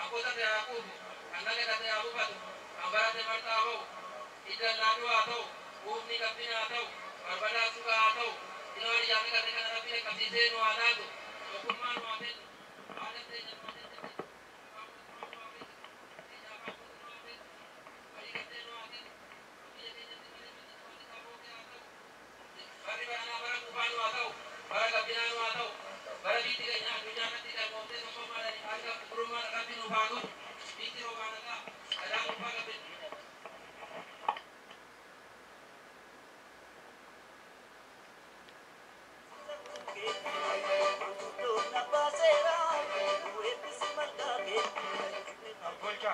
Kan qotate haa quufu, kan dalagate haa bufatu, kan barate marxa haa ba'u, iddan laaduu haa ta'u, quufni gabbina haa ta'u, barbadaa sugaa haa ta'u, inoo ijaan naqate kana Rabbi dhaqqabsiisee nu haa laatu, tokkummaa nu haa kennu, haadha teenya nu haa jajjabeessu, afaan mootummaa nu haa beeksisu, ija afaan mootummaa nu haa beeksisu, walii galtee nu haa kennu, biyya keenyatti malee mallattoon isaa bookee haa ta'u, barri baranaa bara quufaa nu haa ta'u, bara gabbinaa nu haa ta'u, bara biyyi keenya addunyaa irratti galmooftee tokkummaadhaan harka gurummaa Rabbi nuuf haa godhu, biyyi roobaa nagaa, gadaa quufaa gabbina. Golcha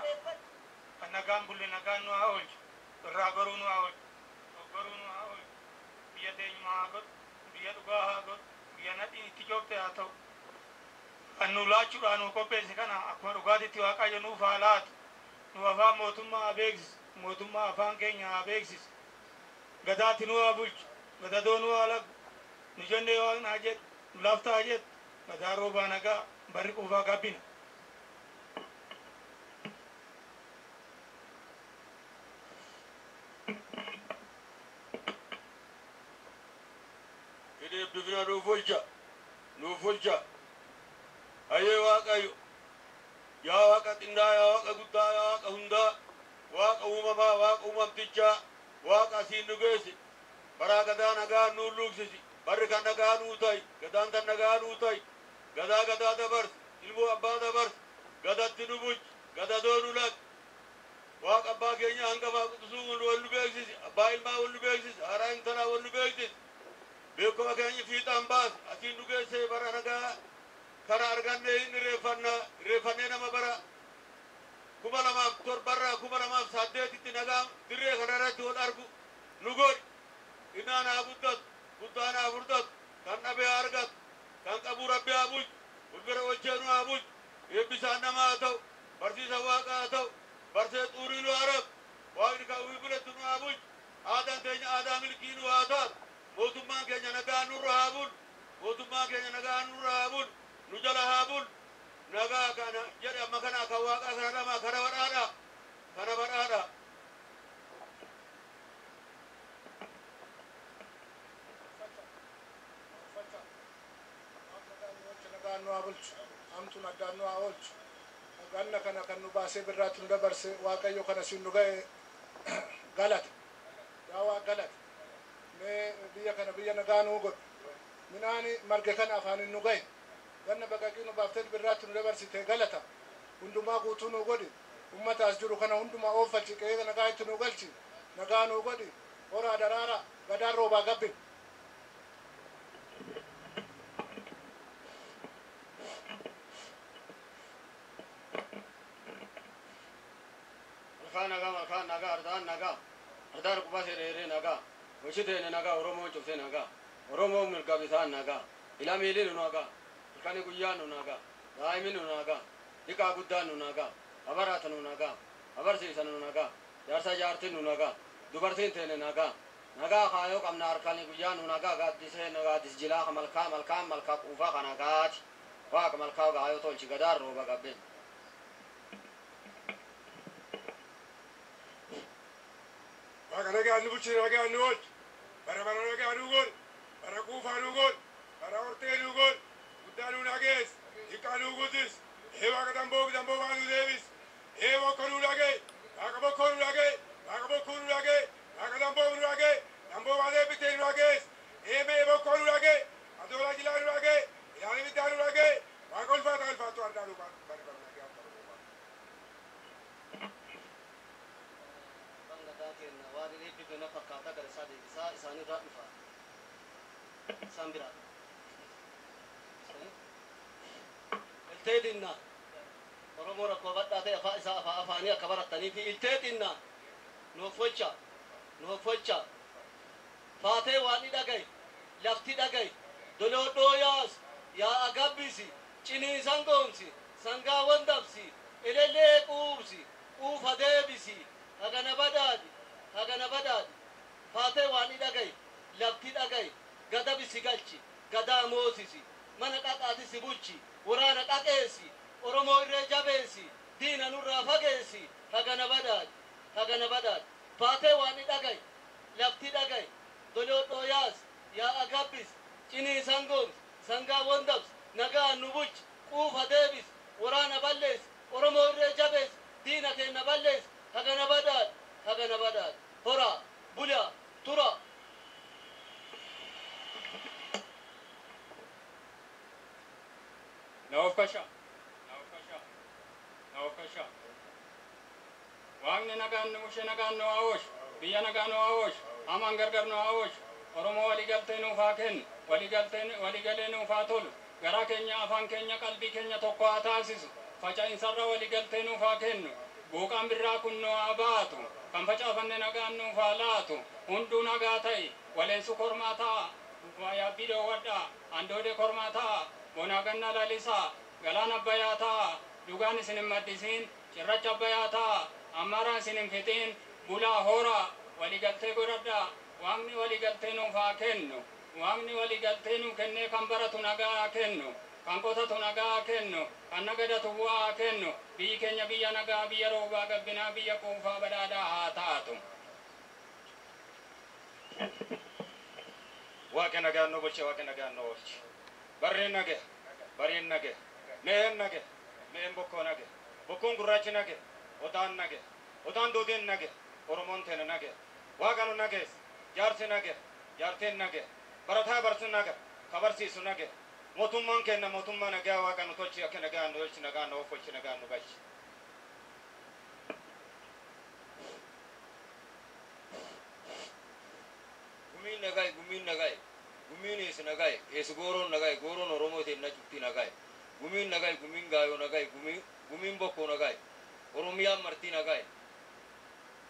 kan nagaan bulle nagaan nu haa oolchu, irraa goruu nu haa oolchu, ogoruu nu haa oolchu, biyya teenyuma haa godhu, biyya dhugaa haa godhu, biyya nadhiin itti coobte haa ta'u. Kan nu laachuudhaan nu qopheesse kana akkuma dhugaatitti Waaqayyo nuuf haa laatu, nu afaan mootummaa haa beeksisu, mootummaa afaan keenya haa beeksisu, gadaatti nu haa bulchu, gadadoo nu haa lagu, nu jennee Waaqni haa jedhu, nu lafta haa jedhu, gadaa roobaa nagaa, barri quufaa gabbina. Hidhi eebbifna nuuf oolcha, nuuf oolcha. Hayyee Waaqayyo, yaa Waaqa xinnaa, yaa Waaqa guddaa, yaa Waaqa hundaa, Waaqa uumamaa, Waaqa uumamtichaa, Waaqa asiin nu geesse, baraa gadaa nagaa nuu luuksisi, barri kan nagaa nuu ta'i, gadaan tan nagaa nuu ta'i, gadaa gadaa dabarsi, ilmoo abbaa dabarsi, gadatti nu bulchi, gadadoo nu laqi. Waaqa abbaa keenya hangafaa quxisuu wal nu beeksisi, abbaa ilmaa wal nu beeksisi, haaraa intalaa wal nu beeksisi. Beekuma keenya fiixaan baasi, asiin nu geesse bara nagaa kana argannee hin irreeffannaa, irreeffannee nama bara 2007rraa 2008tti nagaa dirree kana irratti wal argu nu godhi. Innaan haa guddatu, guddaan haa furdatu, kan dhabe haa argatu, kan qabu Rabbi haa bulchu, ulfira oolchee nu haa bulchu, eebbisaan nama haa ta'u, barsiisa Waaqa haa ta'u, barsee xuurii nu haa rabu, Waaqni kan ofii biratti nu haa bulchu, aadaan teenya aadaa milkii nu haa taatu, mootummaan keenya nagaa nurra haa bulu, mootummaan keenya nagaa nurra haa bulu, nu jala haa bulu, nagaa kana jedhe amma kana kan Waaqaa kana lama kana badhaadha, kana badhaadha. Nagaan nu haa bulchu, hamtuun addaan nu haa oolchu. Ganna kana kan nu baasee birraatti nu dabarse Waaqayyo kana siin nu ga'e galata. Yaa Waaq galata. Mee biyya kana biyya nagaa nuu godhu. Midhaan marge kana afaaniin nu ga'e. Ganna baqaqii nu baaftee birraatti nu dabarsite galata. Hundumaa guutuu nu godhi. Uummata as jiru kana hundumaa oonfalchi qe'ee nagaa itti nu galchi. Nagaa nuu godhi. Horaa daraara gadaan roobaa gabbin. Malkaa nagaa, malkaa nagaa, ardaan nagaa, ardaan qubaa sereeree nagaa, hojii nagaa, Oromoon cuftee nagaa, Oromoon mirga bitaan nagaa, ilamiiliin nu nagaa, halkanii guyyaan nu nagaa, daa'imni nu nagaa, dhiqaa guddaan nu nagaa, abaraata nu nagaa, abarsiisa nu nagaa, jaarsa jaartiin nu nagaa, dubartiin teene nagaa, nagaa kaayoo qabna harkanii guyyaan nu nagaa, gaaddisee gaaddis jilaa malkaa malkaan malkaa quufaa ka nagaati, Waaqa malkaa gaayoo tolchi gadaan rooba gabbeen. Waaqa nagaan nu bulchine nagaan nu oolchu, bara bara nagaa nu godhu, bara quufaa nu godhu, bara hortee nu godhu, guddaa nu nagees, xiqqaa nu guddis, ee Waaqa damboo damboo waa nu deebis, ee bokkoo nu dhagee, Waaqa bokkoo nu dhagee, Waaqa bokkoo nu dhagee, Waaqa damboo nu dhagee, damboo waa deebitee nu dhagees, ee mee bokkoo nu dhagee, adoolaa jilaa nu dhagee, ilaali biddaa nu dhagee, Waaqa ulfaata ulfaatu ardaa nu bara bara nagaa bara quufaa. Gadaa keenya waan inni eebbifame fakkaata gara isaa deebisaa isaanirraa dhufa. Isaan biraa. Iltee xinna Oromoo rakkoo badhaa ta'e afaan isaa afaan afaanii akka barattanii fi iltee xinna nuuf folcha nuuf folcha faatee waan ni dhagaye lafti dhagaye doloodhoo yaas yaa agabbisi ciniinsan goomsi sangaawwan dabsi elellee quubsi quufa deebisi hagana badaadi hagana badaadi faatee waan ni dhagaye lafti dhagaye gadabisi galchi gadaa moosisi mana dhaqaati si bulchi waraana dhaqeessi Oromoo irree jabeessi Diina nurraa fageessi. Hagana badhaadhi. Hagana badhaadhi. Faatee waan ni dhagaye. Lafti dhagaye. Doloo dhooyaas. Yaa'a gabbis. Cinii sangoomsi. Sangaa wondabs. Nagaa nu bulchi. Quufa deebis. Waraana balleessi. Oromoo irree jabeessi. Diina keenya balleessi. Hagana badhaadhi. Hagana badhaadhi. Horaa. Bulaa. Turaa. Naofkasha. Naofkasha. Naofkasha. Waaqni nagaan nu bushe nagaan nu haa oolchu. Biyya nagaan nu haa oolchu. Hamaan gargar nu haa oolchu. Oromoo waliigaltee nuuf haa kennu. Waliigaltee waliigalee nuuf haa tolu. Garaa keenya afaan keenya qalbii keenya tokko haa taasisu. Faca'insarra waliigaltee nuuf haa kennu. Buuqaan birraa kun nu haa baatu. Kan facaafanne nagaan nuuf haa laatu. Hunduu nagaa ta'i. Waleensu kormaa ta'a. Yaabbii dhoowwadhaa. Andoodee kormaa ta'a. Bonaa ganna lalisaa. Galaana abbayyaa ta'a. Dhugaan isin hin maddisiin. Cirracha abbayyaa ta'a. Ammaaraan isin hin fixiin. Bulaa horaa. Waliigaltee godhadhaa. Waaqni waliigaltee nuuf haa kennu. Waaqni waliigaltee nuu kennee kan baratu nagaa haa kennu. Kan qotatu nagaa haa kennu. Kan nagadatu bu'aa haa kennu. Biyyi keenya biyya nagaa, biyya roobaa gabbinaa, biyya quufaa badhaadhaa haa taatu. Waaqa nagaan nu bulche, waaqa nagaan nu oolche. Barreen nage, bariin nage, me'een nage, me'een bokkoo nage, bokkoon gurraachi nage, odaan nage, odaan duudeen nage, Oromoon teena nage, waaqa nu nagees, jaarsi nage, jaartiin nage, barataa barsu nage, ka barsiisu nage, mootummaan kenna mootummaa nagaa waaqa nu tolchi akka nagaa nu tolchi nagaa nu oolchi nagaa nu galchi. Gumiin nagaa, gumiin nagaa, gumiin eessi nagaa, eessi gooroon nagaa, gooroon Oromoo ta'e na cufti nagaa. Gumiin nagaa, gumiin gaayoo nagaa, gumiin bokkoo nagaa, Oromiyaan martii nagaa.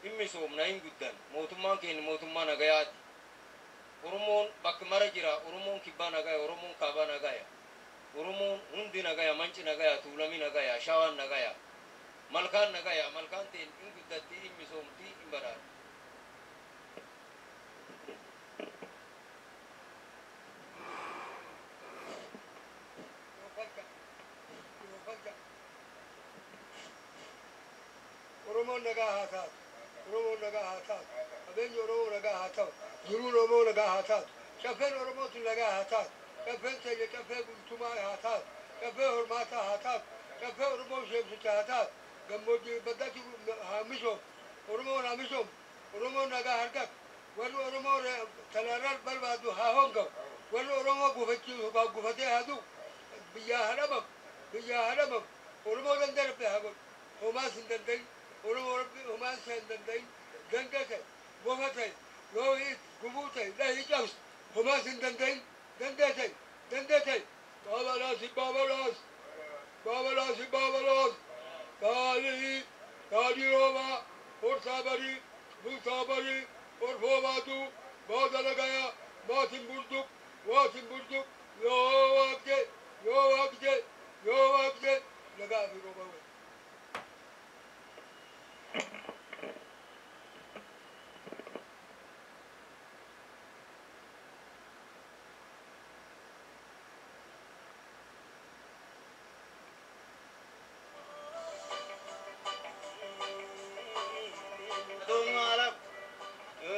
Dhimmi soomna hin guddan, mootummaan keenya mootummaa nagayaati. Oromoon bakka mara jira, Oromoon kibbaa nagaa, Oromoon kaabaa nagaa. Oromoon hundi nagaa, manci nagaa, tuulami nagaa, shawaan nagaa. Malkaan nagaa, malkaan ta'e hin guddatti, dhimmi soomti, hin badhaadhu. Oromoon nagaa haa taatu. Oromoon nagaa haa taatu. Qabeenyi Oromoo nagaa haa ta'u. Jiruun Oromoo nagaa haa taatu. Caffeen Oromootu nagaa haa taatu. Caffeen teenya caffee bultumaa haa taatu. Caffee hormaataa haa taatu. Caffee Oromoo sheemsicha haa taatu. Gammoojjii baddaatti haa misoomu. Oromoon haa misoomu. Oromoon nagaa argatu. Warri Oromoo talaarraa barbaadu haa hongamu. Warri Oromoo gufachiisu gufatee haa du'u. Biyyaa haa dhabamu. Biyyaa haa dhabamu. Oromoo danda'e rabbi haa godhu. Homaas hin danda'in. Oromoo rabbi homaas hin danda'in. Ganga ta'e, bofa ta'e, loohii gubuu ta'e, dhahii cabsu. Homaas hin danda'in. Danda'e ta'e, danda'e ta'e. Baabalaas baabalaas. Baabalaas baabalaas. Taalii, taalii roobaa, horsaa barii, bulsaa barii, orfoo baatuu, baasa nagayaa, maatiin bultuq, waatiin bultuq, yoo waaqje, yoo waaqje, yoo waaqje, nagaa fi rooba wayii.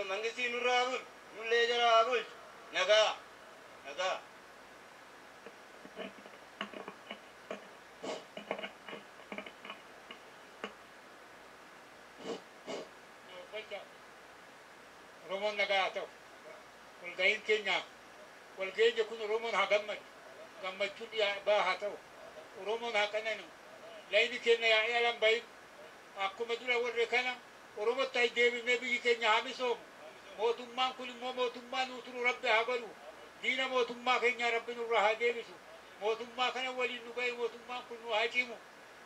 Mangistii nurraa bul, nullee jaraa bulchu, nagaa, nagaa. Oromoon nagaa haa ta'u. Walga'iin keenya walga'iin kun Oromoon haa gammadu. Gammachuun baa haa ta'u. Oromoon haa qananu. Layni keenya yaa'ee alan bahin. Akkuma dura warri kana Oromootti haa deebinee biyyi keenya haa misoomu. Mootummaan kun immoo mootummaa nuu turu rabbi haa godhu. Diina mootummaa keenyaa rabbi nurraa haa deebisu. Mootummaa kana waliin nu ga'e mootummaan kun nu haa cimu.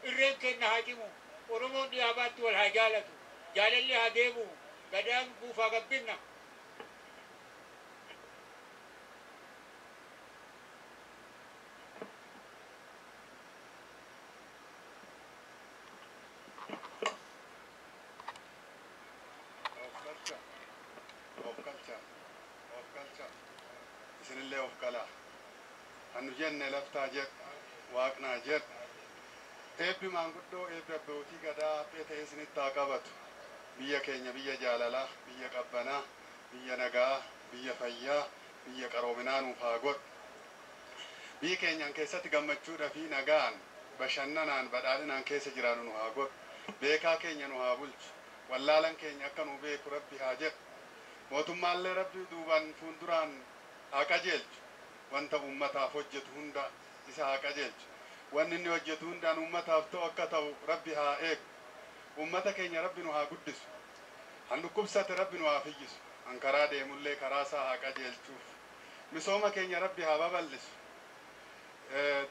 Irreen keenya haa cimu. Oromoon dhiyaabaatti wal haa jaalatu. Jaalalli haa deebi'u. Gadaan buufaa gabbinna. Isinillee of qalaa. Kan nu jenne laftaa jedhu, waaqnaa jedhu. Eebbi maanguddoo eebbi abbootii gadaa haphee ta'ee isinitti haa qabatu. Biyya keenya biyya jaalalaa, biyya qabbanaa, biyya nagaa, biyya fayyaa, biyya qaroominaa nuuf haa godhu. Biyyi keenyaan keessatti gammachuudhaa fi nagaan, bashannanaan, badhaadhinaan keessa jiraannu nu haa godhu. Beekaa keenya nu haa bulchu. Wallaalan keenya akka nu beeku Rabbi haa jedhu. Mootummaallee Rabbi duubaan fuulduraan haa qajeelchu. Wanta uummataaf hojjetu hunda isa haa qajeelchu. Wanni inni hojjetu hundaan uummataaf ta'u akka ta'u Rabbi haa eegu. Uummata keenya Rabbi nu haa guddisu. Han dhukkubsate Rabbi nu haa fayyisu. Han karaa deemullee karaa isaa haa qajeelchuuf. Misooma keenya Rabbi haa babal'isu.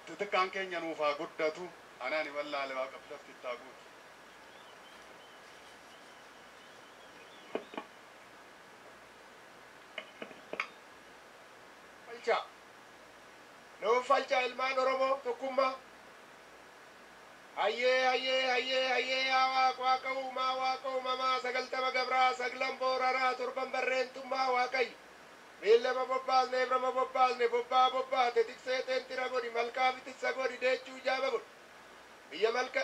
Xixiqqaan keenya nuuf haa guddatu. Anaan wallaale Waaqa lafti itti haa guutu. Falcha. Nuuf falcha ilmaan Oromoo tokkummaa. Hayyee hayyee hayyee hayyee yaa Waaqa Waaqa uumaa Waaqa uumamaa 90 gabraa 9 booraraa 7 barreentummaa Waaqayyo. Beellama bobbaasne ebrama bobbaasne bobbaa bobbaate tiksee teentira godhi malkaa bitissa godhi deechuu jaaba godhi. Biyya malka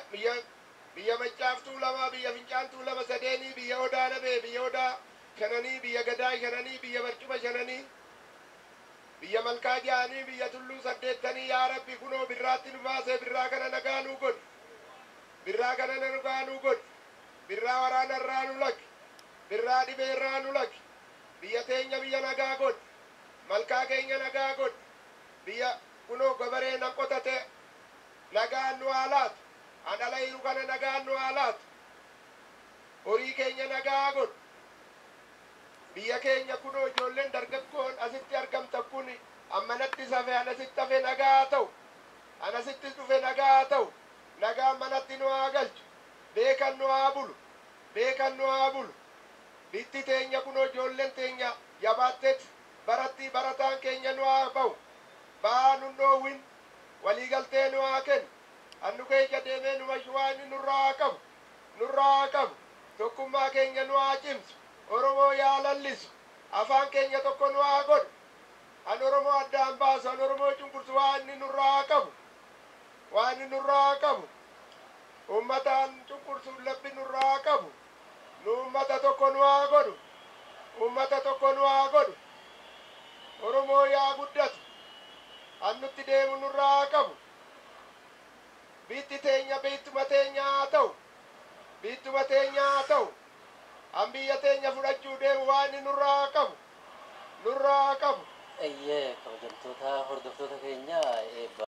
biyya maccaaftuu 2 biyya fincaantuu 2 sadeenii biyya odaa nabee biyya odaa 5 biyya gadaa 5 biyya barcuma 5 biyya malkaa 6 biyya tulluu 8 yaa Rabbi kunoo birraatti nu baasee birraa kana nagaa nuu godhi. Birraa kana nagaa nuu godhi. Birraa waraanarraa nu laki. Birraa dhibeerraa nu laki. Biyya teenya biyya nagaa godhi. Malkaa keenya nagaa godhi. Biyya kunoo gabaree nan qotate nagaan nu haa laatu. An ala jiru kana nagaan nu haa laatu. Horii keenya nagaa godhi. Biyya keenya kunoo ijoolleen dargaggoon asitti argamtan kun ammanatti safe anasitti hafe nagaa ta'u. Anasitti dhufe nagaa ta'u. Nagaan manatti nu haa galchu. Beekan nu haa bulu. Beekan nu haa bulu. Bitti teenya kunoo ijoolleen teenya jabaatteet baratti barataan keenya nu haa ba'u. Ba'aa nun dhoowwin. Waliigaltee nu haa kennu. Annu keenya deemee nu mashuwaan nurraa haa qabu. Nurraa haa qabu. Tokkummaa keenya nu haa cimsu. Oromoo yaa lallisu. Afaan keenya tokko nu haa godhu. An Oromoo addaan baasu. An Oromoo cunqursu waan inni nurraa haa qabu. Waan inni nurraa haa qabu. Uummataan cunqursu labbi nurraa haa qabu. Nu uummata tokko nu haa godhu. Uummata tokko nu haa godhu. Oromoo yaa guddatu. An nutti deemu nurraa haa qabu. Bitti teenya bittuma teenya haa ta'u. Bittuma teenya haa ta'u. An biyya teenya fudhachuu deemu waan inni nurraa haa qabu. Nurraa haa qabu. Eeyyee kabajamtoota hordoftoota keenya eebba.